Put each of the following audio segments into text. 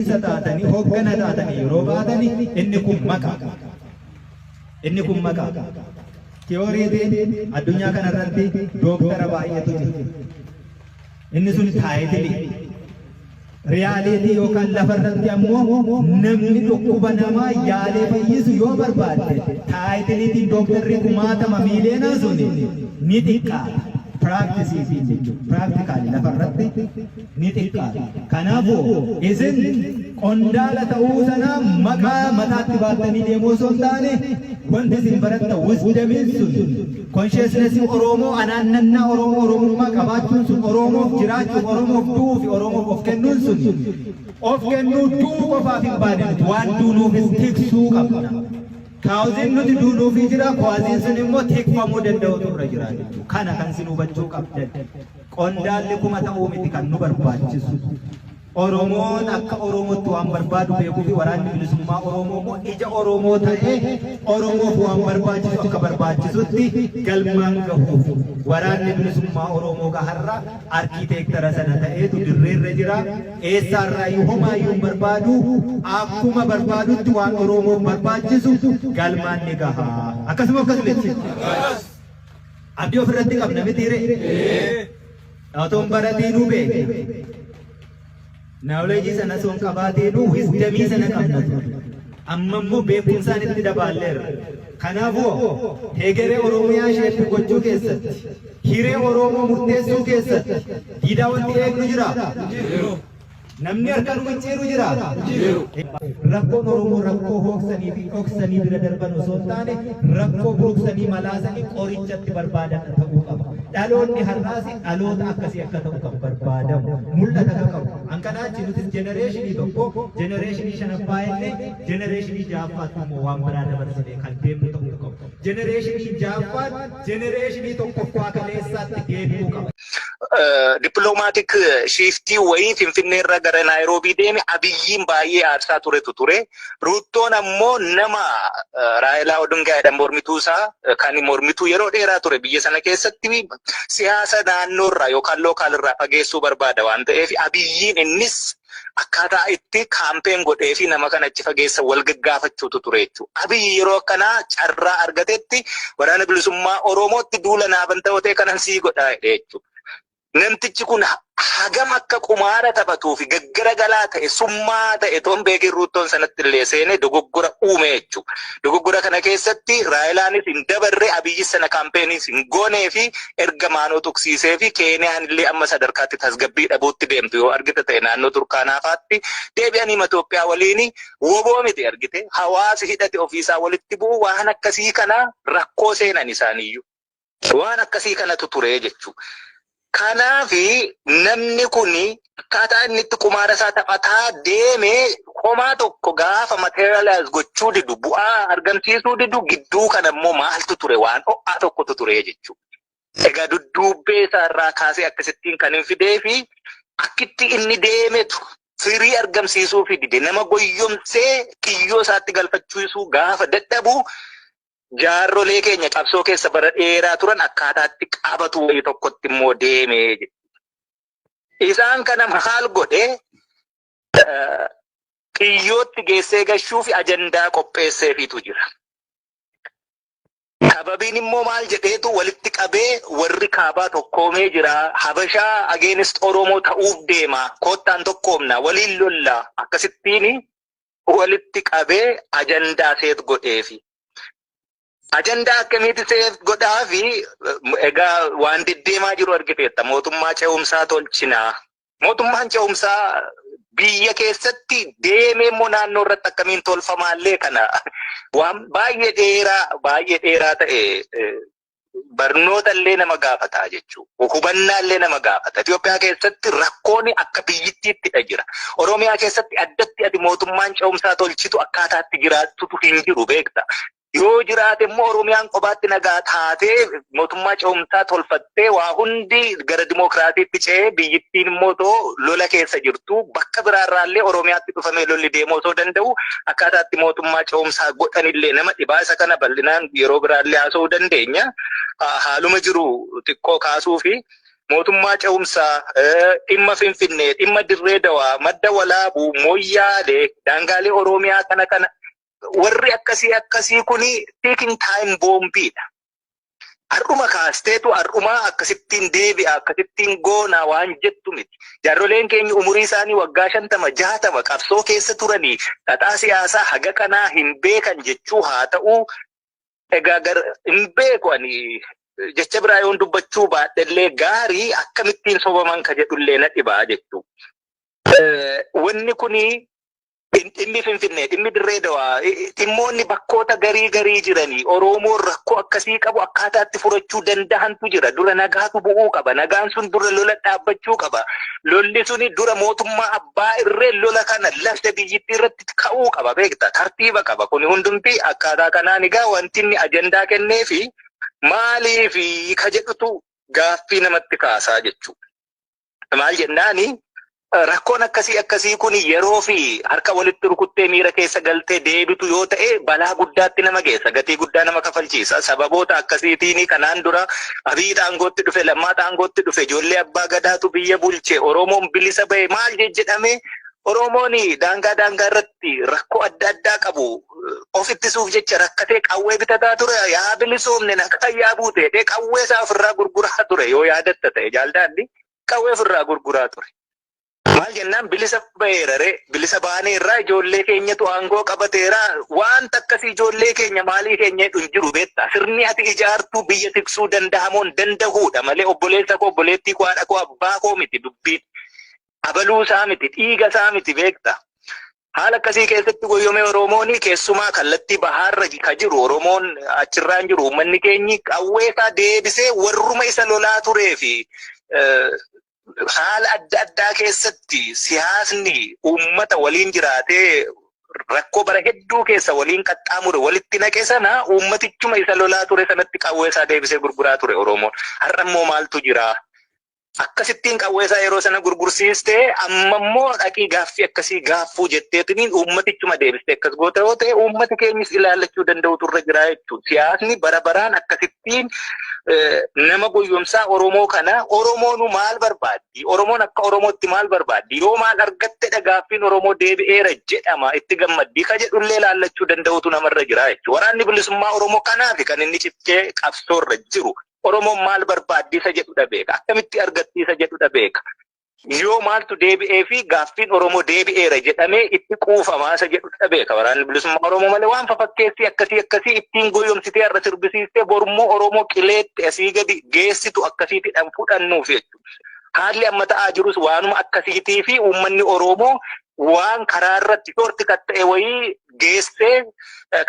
Isa taatanii, hooggana taatanii yeroo baatani, inni kun maqaa. Inni kun maqaa. Tiyooriitiin addunyaa kanarratti dooktara baay'eetu jira. Inni sun title. Reality yookaan lafarratti ammoo namni dhukkuba namaa yaalee fayyisu yoo barbaadde, titleiitiin dooktarri kumaatama miileenaa sun ni xiqqaata. Practiceiitiin jechuudha. Practically lafarratti ni xiqqaata. Kanaafuu isin qondaala ta'uu sana maqaa mataatti baattanii deemuu osoo hin taane, wanti isin baratta, wisdomiin sun, consciousness Oromoo, anaannannaa Oromoo, Oromummaa qabaachuun sun, Oromoof jiraachuuf, Oromoof du'uu fi Oromoof of kennuun sun, of kennuu du'uu qofaaf hin baane. Nuti waan duunuufis tiksuu qabna. Causeiin nuti duunuufii jira, causeiin sun immoo tikfamuu danda'utu irra jira jechuudha. Kana kan isin hubachuu qabdan. Qondaalli 1000 ta'uu miti kan nu barbaachisu. Oromoon akka Oromootti waan barbaadu beekuu fi Waraanni Bilisummaa Oromoo immoo ija Oromoo ta'ee Oromoof waan barbaachisu akka barbaachisutti galmaan gahuuf, Waraanni Bilisummaa Oromoo gaharra architecture sana ta'eetu dirreerra jira. Eessaarraayyuu homaayyuu hin barbaadu, akkuma barbaadutti waan Oromoof barbaachisu galmaan ni gaha. Akkasuma akkasuma abdii ofirratti qabna miti ree? Otoon baratiinuu beekna. Knowledge sana osoo hin qabaatiinuu wisdomii sana qabna ture. Amma immoo beekumsaan itti dabaalleerra. Kanaafuu hegeree Oromiyaa shape gochuu keessatti, hiree Oromoo murteessuu keessatti diidaa wanti eegnu jira. Namni harka nu micciiru jira. Rakkoon Oromoo rakkoo hooksanii fi dhoksanii bira darban osoo hin taane, rakkoo buruqsanii malaasanii qorichatti barbaadan ta'uu qaba. Dhaloonni har'aas dhaloota akkasii akka ta'u kan barbaadamu mul'ata kan qabu. An kanaa achi nutis generationii tokko, generationii shanaffaa illee, generationii ja'affaatti immoo waan biraa dabarsine kan deemnu ta'uu qabu. Generationii ja'affaan generationii tokkoffaa kaleessaatti deebi'uu qaba. Diplomatic shiftii wayii Finfinneerra gara Naayiroobii deeme Abiyyiin baay'ee aarsaa turetu ture. Ruuttoon ammoo nama Raayilaa Odingaa jedhan, mormituu isaa, kan mormituu yeroo dheeraa ture, biyya sana keessatti siyaasa naannoorraa yookaan local irraa fageessuu barbaada waan ta'eef, Abiyyiin innis akkaataa itti campaign godhee fi nama kana achi fageessa wal gaggaafachuutu ture jechuudha. Abiyyi yeroo akkanaa carraa argatetti Waraana Bilisummaa Oromootti duula naaban ta'uu ta'e kanan sii godhaa jedhee jechuudha. Namtichi kun hagam akka qumaara taphatuu fi gaggaragalaa ta'e, summaa ta'e toon beekin, Ruuttoon sanatti illee seenee dogoggora uume jechuudha. Dogoggora kana keessatti Raayilaanis hin dabarre, Abiyyis sana campaigniis hin goonee fi erga maanoo tuqsiisee fi Keeniyaan illee amma sadarkaatti tasgabbii dhabuutti deemtu yoo argite ta'e, naannoo Turkaanaa fa'aatti deebi'anii Itoophiyaa waliin woboo miti argite, hawaasi hidhate ofiisaa walitti bu'u, waan akkasii kana rakkoo seenan isaaniiyyuu. Waan akkasii kanatu ture jechuudha. Kanaafi namni kun akkaataa inni itti qumaara isaa taphataa deeme homaa tokko gaafa materialize gochuu didu, bu'aa argamsiisuu didu, gidduu kana immoo maaltu ture? Waan ho'aa tokkotu ture jechuudha. Egaa dudduubbee isaarraa kaasee akkasittiin kan hin fidee fi akkitti inni deemetu firii argamsiisuu fi dide, nama goyyomsee kiyyoo isaatti galfachiisuu gaafa dadhabu, jaarrolee keenya qabsoo keessa bara dheeraa turan akkaataatti qabatu wayii tokkotti immoo deeme. Isaan kana maal godhe? Kiyyootti geessee gashuu fi ajandaa qopheesseefiitu jira. Sababiin immoo maal jedheetu walitti qabee, warri kaabaa tokkoomee jira. Habashaa against Oromoo ta'uuf deema. Koottaan tokkoomna, waliin lolla. Akkasittiin walitti qabee ajandaa set godheefi. Ajandaa akkamiiti set godhaafi? Egaa waan deddeemaa jiru argiteetta. Mootummaa ce'umsaa tolchinaa. Mootummaan ce'umsaa biyya keessatti deemee immoo naannoo irratti akkamiin tolfamaallee, kana waan baay'ee dheeraa, baay'ee dheeraa ta'e, barnoota illee nama gaafata jechuudha. Hubannaa illee nama gaafata. Itoophiyaa keessatti rakkoon akka biyyittiittidha jira. Oromiyaa keessatti addatti ati mootummaan ce'umsaa tolchitu akkaataatti jiraattutu hin jiru, beekta. Yoo jiraate immoo Oromiyaan kophaatti nagaa taatee mootummaa ce'umsaa tolfattee waa hundi gara dimookiraasiitti ce'ee, biyyittiin immoo too lola keessa jirtu, bakka biraarraallee Oromiyaatti dhufamee lolli deemuu osoo danda'u, akkaataatti mootummaa ce'umsaa godhanillee nama dhibaa. Isa kana bal'inaan yeroo biraallee haasa'uu dandeenya. Haaluma jiru xiqqoo kaasuu fi Mootummaa ce'umsaa, dhimma Finfinnee, dhimma Dirree Dawaa, Madda Walaabuu, Moyyaalee, daangaalee Oromiyaa kana kana warri akkasii akkasii kuni ticking time boombiidha. Har'uma kaasteetu har'umaa akkasittiin deebi'a, akkasittiin goona waan jettu miti. Jaarroleen keenya umurii isaanii waggaa 50, 60 qabsoo keessa turanii xaxaa siyaasaa haga kanaa hin beekan jechuu haa ta'u. Egaa hin beeku, ani jecha biraa yoon dubbachuu baadhellee gaarii, akkamittiin sobaman ka jedhullee na dhibaa jechuu. Wanni kuni, dhimmi Finfinnee, dhimmi Dirree Dawaa, dhimmoonni bakkoota garii garii jiranii Oromoon rakkoo akkasii qabu akkaataatti furachuu danda'antu jira. Dura nagaatu bu'uu qaba. Nagaan sun dura lola dhaabbachuu qaba. Lolli suni dura mootummaa abbaa irree lola kana lafte biyyittii irratti ka'uu qaba, beekta. Tartiiba qaba. Kuni hundumti akkaataa kanaan egaa wanti inni ajandaa kenneefi maaliifi ka jedhutu gaaffii namatti kaasaa jechuudha. Maal jennaani, rakkoon akkasii akkasii kun yeroo fi harka walitti rukuttee miira keessa galtee deebitu yoo ta'e, balaa guddaatti nama geessa, gatii guddaa nama kafalchiisa. Sababoota akkasiitiin kanaan dura Abiy aangootti dhufe, Lammaa aangootti dhufe, ijoollee abbaa gadaatu biyya bulche, Oromoon bilisa bahe maal jedhame. Oromoon daangaa daangaa irratti rakkoo adda addaa qabu of ittisuuf jecha rakkatee qawwee bitataa ture. Yaa bilisoomne, nagaa yaa buute, qawwee isaa ofirraa gurguraa ture. Yoo yaadatta ta'e, jaaldaadhi, qawwee ofirraa gurguraa ture. Maal jennaan, bilisa baheera ree, bilisa baanee irraa ijoollee keenyatu aangoo qabateera, wanta akkasii ijoollee keenya maalii keenya jedhu hin jiru, beektaa. Sirni ati ijaartuu biyya tiksuu danda'amoon danda'uudha malee obboleessa koo, obboleettii koo, haadha koo, abbaa koo miti dubbiin. Abaluu isaa miti, dhiiga isaa miti, beektaa. Haala akkasii keessatti goyyomee Oromoon keessumaa kallattii bahaarra ka jiru, Oromoon achirraan jiru, uummanni keenyi qawwee isaa deebisee warruma isa lolaa turee fi haala adda addaa keessatti siyaasni uummata waliin jiraatee rakkoo bara hedduu keessa waliin qaxxaamure walitti naqe sana, uummatichuma isa lolaa ture sanatti qawwee isaa deebisee gurguraa ture Oromoon. Har'a immoo maaltu jira? Akkasittiin qawwee isaa yeroo sana gurgursiistee, amma immoo dhaqii gaaffii akkasii gaaffuu jetteetiniin uummatichuma deebistee akkas goota yoo ta'e, uummati keenyis ilaallachuu danda'utu irra jira jechuudha. Siyaasni bara baraan akkasittiin nama goyyomsaa. Oromoo kana, Oromoonu maal barbaaddi? Oromoon akka Oromootti maal barbaaddi? Yoo maal argattedha gaaffiin Oromoo deebi'eera jedhama itti gammaddii ka jedhullee ilaallachuu danda'utu namarra jira jechuudha. Waraanni bilisummaa Oromoo kanaaf kan inni cichee qabsoorra jiru. Oromoon maal barbaaddi isa jedhudha beeka. Akkamitti argatti isa jedhudha beeka. Yoo maaltu deebi'ee fi gaaffiin Oromoo deebi'eera jedhamee itti quufamaa isa jedhudha beeka. Waraanni bilisummaa Oromoo malee waan fafakkeessii akkasii akkasii ittiin goyyomsitee har'a sirbisiistee borummoo Oromoo qileetti asii gadi geessitu akkasiitidhaan fudhannuuf jechuudha. Haalli amma ta'aa jirus waanuma akkasiitii fi uummanni Oromoo waan karaa irratti shortcut ta'e wayii geessee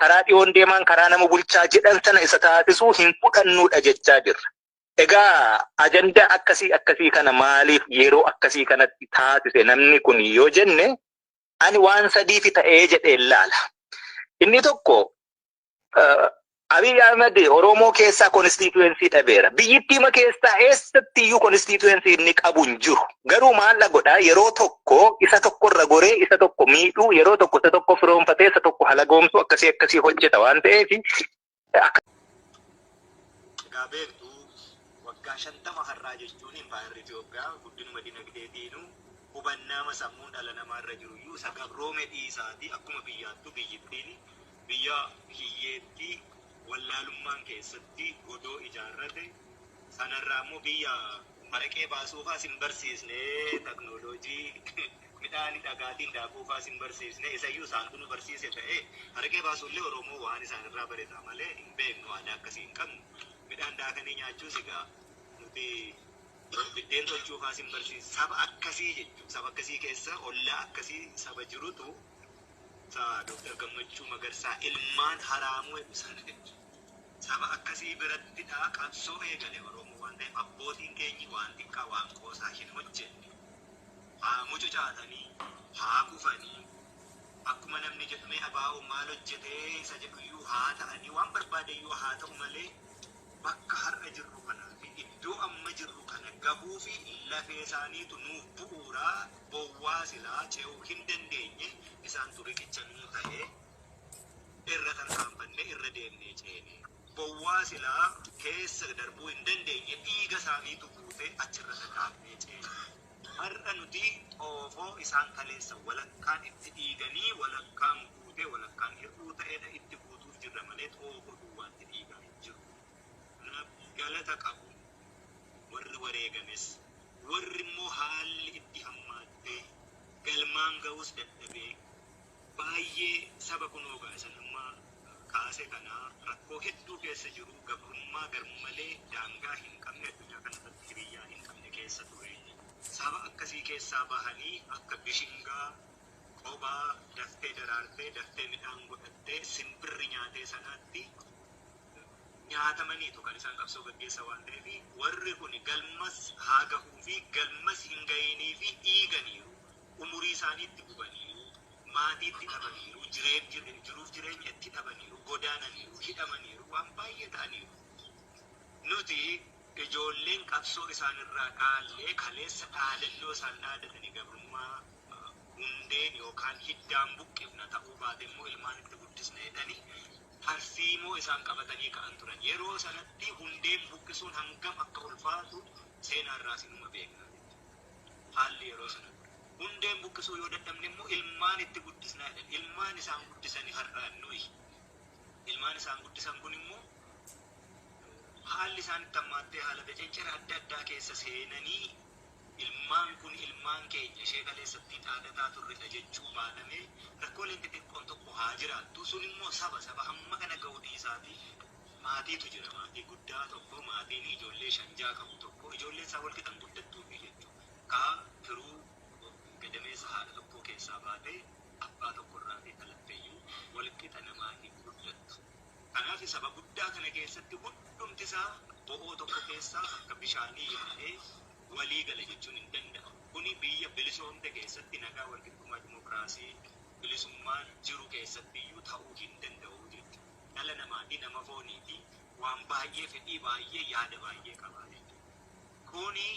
karaa dhiyoon deemaan karaa nama bulchaa jedhan sana isa taasisuu hin fudhannuudha jechaa jirra. Egaa ajandaa akkasii akkasii kana maaliif yeroo akkasii kanatti taasise namni kun yoo jenne, ani waan sadiifi ta'ee jedhee ilaala. Inni tokko, Abiy Ahmed Oromoo keessaa constituency dhabeera. Biyyittiima keessaa eessatti iyyuu constituency inni qabu hin jiru. Garuu maal godhaa, yeroo tokko isa tokkorra goree isa tokko miidhuu, yeroo tokko isa tokko firoonfatee isa tokko halagoomsuu akkasii akkasii hojjeta waan ta'eef. Egaa beektu, waggaa 50 har'aa jechuun impaayerri Itoophiyaa guddinuma dinagdeetiinuu hubannaama sammuun dhala namaarra jiru iyyuu isa gabroome dhiisaati, akkuma biyyaattuu biyyittiin biyya hiyyeettii wallaalummaan keessatti godoo ijaarrate sanarraa immoo biyya maraqee baasuufaas hin barsiisne, teknooloojii midhaan dhagaatiin daakuufaas hin barsiisne. Isayyuu isaantu nu barsiise ta'e, maraqee baasuullee Oromoo waan isaanirraa bareta malee hin beeknu, aadaa akkasii hin qabnu. Midhaan daakanii nyaachuus egaa nuti biddeen tolchuufaas hin barsiisne. Saba akkasii jechuudha. Saba akkasii keessa, ollaa akkasii saba jirutu sa Dooktar Gammachuu Magarsaa ilmaan haraamuu jedhu sana jechuudha. Saba akkasii birattidha qabsoo eegale Oromoo waan ta'eef, abbootiin keenyi waan xiqqaa, waan qoosaa hin hojjenne. Haa mucucaatanii, haa kufanii, akkuma namni jedhu mee abaa'oo maal hojjetee isa jedhuyyuu haa ta'anii, waan barbaadeyyuu haa ta'u malee, bakka har'a jirru kanaa fi iddoo amma jirru kana gahuu fi lafee isaaniitu nuuf bu'uuraa. Bowwaa silaa ce'uu hin dandeenye isaantu riqicha nuu ta'ee irra tarkaanfannee irra deemnee ceene. Bowwaa silaa keessa darbuu hin dandeenye dhiiga isaaniitu guutee achirra dhaqaaqnee ceene. Har'a nuti xoofoo isaan kaleessa walakkaan itti dhiiganii, walakkaan guutee, walakkaan hir'uu ta'edha itti guutuuf jirra malee xoofoo duwwaatti dhiigaa hin jiru. Kanaaf galata qabu warri wareegames, warri immoo haalli itti hammaattee galmaan ga'us dadhabee baay'ee saba kunoo gaasan amma kaase kanaa rakkoo hedduu keessa jiru, gabrummaa garmalee daangaa hin qabne, addunyaa kanarratti hiriyyaa hin qabne keessa ture. Saba akkasii keessaa bahanii akka bishingaa qobaa daftee daraartee, daftee midhaan godhattee simbirri nyaatee sanaatti nyaatamaniitu kan isaan qabsoo gaggeessa waan ta'eef, warri kun galmas haa gahuu fi galmas hin gahinii fi dhiiganiiru, umurii isaaniitti gubaniiru, maatiitti dhabaniiru, jiruuf jireenya itti dhabaniiru, godaananiiru, hidhamaniiru, waan baay'ee ta'aniiru. Nuti ijoolleen qabsoo isaanirraa dhaallee kaleessa dhaadannoo isaan dhaadatanii gabrummaa hundeen yookaan hiddaan buqqifna, ta'uu baate immoo ilmaan itti guddisna jedhanii tarsiimoo isaan qabatanii ka'an turan. Yeroo sanatti hundeen buqqisuun hangam akka ulfaatu seenaarraa sinuma beekna. Haalli yeroo sana ture. Hundeen buqqisuu yoo dadhabne immoo ilmaan itti guddisnaa jedhan. Ilmaan isaan guddisanii har'aan nuyi. Ilmaan isaan guddisan kun immoo haalli isaan itti hammaattee haala cecera adda addaa keessa seenanii, ilmaan kun ilmaan keenya ishee kaleessatti dhaadataa turredha jechuu baatamee rakkooleen xixiqqoon tokko haa jiraattu. Sun immoo saba hamma kana ga'u dhiisaatii maatiitu jira. Maatii guddaa tokko, maatiin ijoollee shan ja'a qabu tokko, ijoolleen isaa wal qixan guddattuufi jechuudha. Kaa firuu gadameessa haadha tokkoo keessaa baatee abbaa tokko irraa dhalatteeyyuu wal qixa namaa hin guddattu. Kanaaf saba guddaa kana keessatti hundumti isaa bo'oo tokko keessaa akka bishaanii yaa'ee walii gala jechuun hin danda'amu. Kuni biyya bilisoomte keessatti, nagaa, walqixxummaa, dimokiraasii, bilisummaan jiru keessatti iyyuu ta'uu hin danda'u jechuudha. Dhala namaatii, nama fooniitii, waan baay'ee, fedhii baay'ee, yaada baay'ee qaba jechuudha. Kuni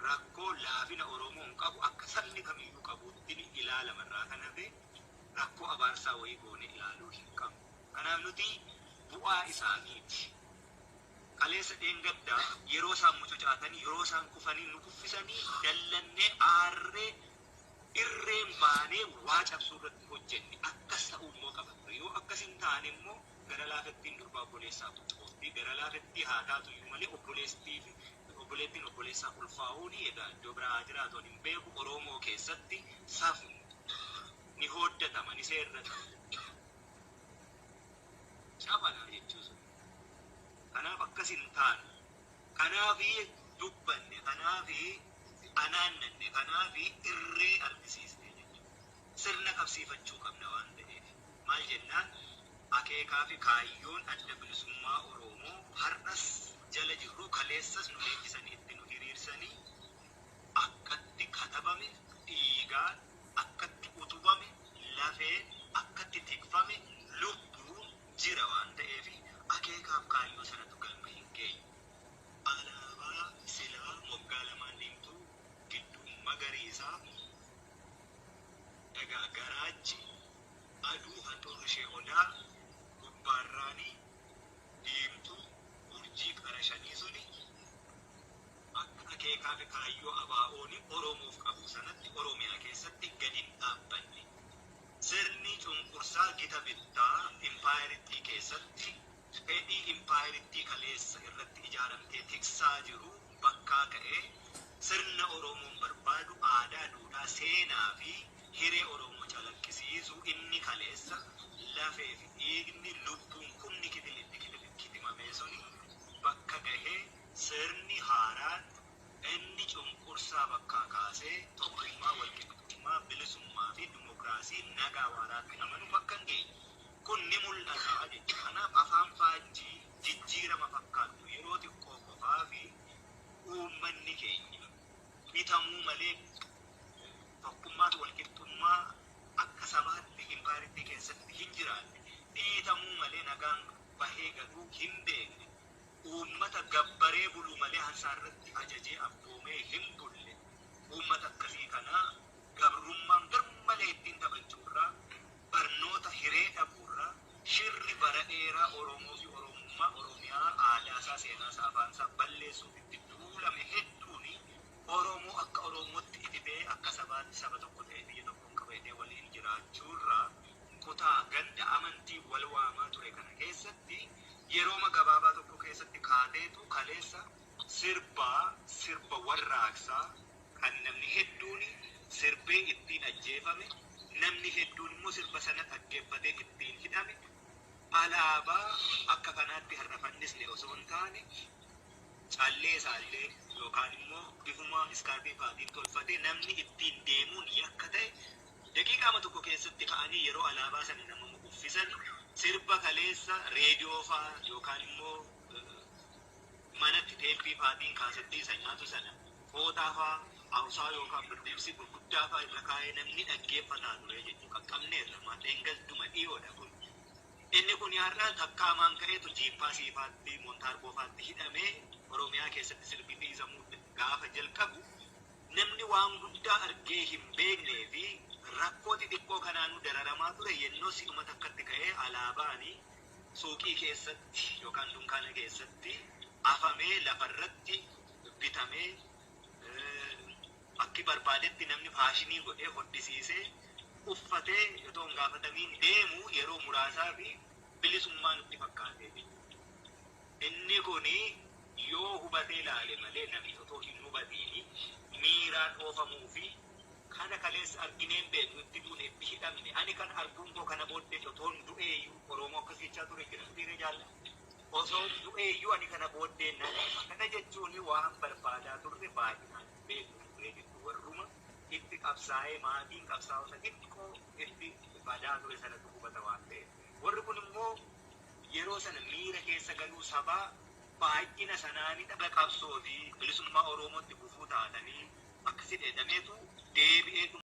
rakkoo laafina Oromoon qabu akka sabni kamiyyuu qabuutti ilaalamarraa kan hafe rakkoo abaarsaa wayii goone ilaaluu hin qabnu. Kanaaf nuti bu'aa isaaniiti. Kaleessa dheengaddaa yeroo isaan mucucaatanii, yeroo isaan kufanii nu kuffisanii, dallannee, aarree, irreen baanee waa cabsuu irratti hojjenne. Akkas ta'uu immoo qaba ture. Yoo akkas hin taane immoo gara laafettiin durbaa obboleessaa qoqqoofti. Gara laafettii haa taatu iyyuu malee obboleettii fi obboleettiin obboleessaa ulfaa'uun egaa iddoo biraa haa jiraatu hin beeku. Oromoo keessatti safu ni hooddatama, ni seerratama. Cabana jechuu sun. Kanaaf akkas hin taane. Kanaaf dubbanne, kanaaf anaannanne, kanaaf irree argisiisne jechuudha. Sirna qabsiifachuu qabna waan ta'eef. Maal jennaan, akeekaa fi kaayyoon Adda Bilisummaa Oromoo har'as jala jirru, kaleessas nu leenjisanii itti nu hiriirsanii, akkatti katabame dhiigaan, akkatti utubame lafeen, akkatti tikfame lubbuun jira waan ta'eef, akeekaaf kaayyoo sanatu galma hin geenye. Alaabaa silaa moggaa lamaan diimtuu, gidduu magariisaa, egaa garaachi aduu, handhuurri ishee odaa, gubbaarraanii diimtuu urjii qara shanii suni akka akeekaa fi kaayyoo ABO'n Oromoof qabu sanatti Oromiyaa keessatti gadi hin dhaabbanne. Sirni cunqursaa gita bittaa impaayerittii keessatti fedhii impaayerittii kaleessa irratti ijaaramtee tiksaa jiru bakkaa ka'ee sirna Oromoon barbaadu, aadaa, duudhaa, seenaa fi hiree Oromoo calaqqisiisu, inni kaleessa lafee fi dhiigni lubbuun kumni kitilitti kitimamee suni bakka gahee, sirni haaraan inni cunqursaa bakkaa kaasee tokkummaa, walqixxummaa, bilisummaa fi dimokiraasii nagaa waaraatti amanu bakka hin geenye. Kun ni mul'ata jechuudha. Kanaaf afaan faajjii jijjiirama fakkaattu yeroo xiqqoo qofaa fi uummanni keenya bitamuu malee tokkummaa fi walqixxummaa akka sabaatti impaayerittii keessatti hin jiraanne, dhiitamuu malee nagaan bahee galuu hin beekne, uummata gabbaree buluu malee hansaa irratti ajajee abboomee hin bulle, uummata akkasii kanaa gabrummaan garmalee ittiin taphachuurraa, barnoota hiree dhabuurraa, shirri bara dheeraa Oromoo fi Oromummaa Oromiyaa Sirba warraaqsaa kan namni hedduun sirbee ittiin ajjeefame, namni hedduun immoo sirba sana dhaggeeffatee ittiin hidhame, alaabaa akka kanaatti har'a fannisne osoo hin taane, callee isaallee yookaan immoo bifuma iskaarfii faatiin tolfatee namni ittiin deemuun yakka ta'e, daqiiqaama tokko keessatti ka'anii yeroo alaabaa sana nama uffisan, sirba kaleessa reediyoo faa yookaan immoo manatti teeppii faatiin kaasettii isa nyaatu sana footaa faa hawsaa yookaan birdiibsii gurguddaa faa irra kaa'ee namni dhaggeeffataa ture jechuu qaqqabneerra. Maadheen galtuma dhiyoodha kun. Inni kun har'a takkaamaan ka'eetu jiippaa siifaatti montaarboo faatti hidhamee Oromiyaa keessatti sirbi dhiisamuu gaafa jalqabu, namni waan guddaa argee hin beeknee fi rakkoo xixiqqoo kanaanuu dararamaa ture, yennoo si'uma takkatti ka'ee alaabaanii suuqii keessatti yookaan dunkaana keessatti afamee lafarratti bitamee, akki barbaadetti namni faashinii godhee hodhisiisee uffatee otoo hin gaafatamiin deemu, yeroo muraasaa fi bilisummaa nutti fakkaatee. Inni kuni yoo hubatee ilaale malee, namni otoo hin hubatiini miiraan oofamuu fi kana kaleessa argineen beeknu, itti duune, itti hidhamne, ani kan arguun koo kana booddee otoon du'eeyyuu, Oromoo akkas jechaa ture jira mitiiree jaalla. Osoo du'eeyyuu ani kana booddee nan, kana jechuun waan barbaadaa turre baay'inaan beeknu ture jechuudha. Warruma itti qabsaa'ee maatiin qabsaa'ota xiqqoo itti badaa ture sanatu hubata waan ta'eef. Warri kun immoo yeroo sana miira keessa galuu sabaa baay'ina sanaanii dhaga qabsoo fi bilisummaa Oromootti gufuu taatanii akkasi dheedameetu deebi'eetu.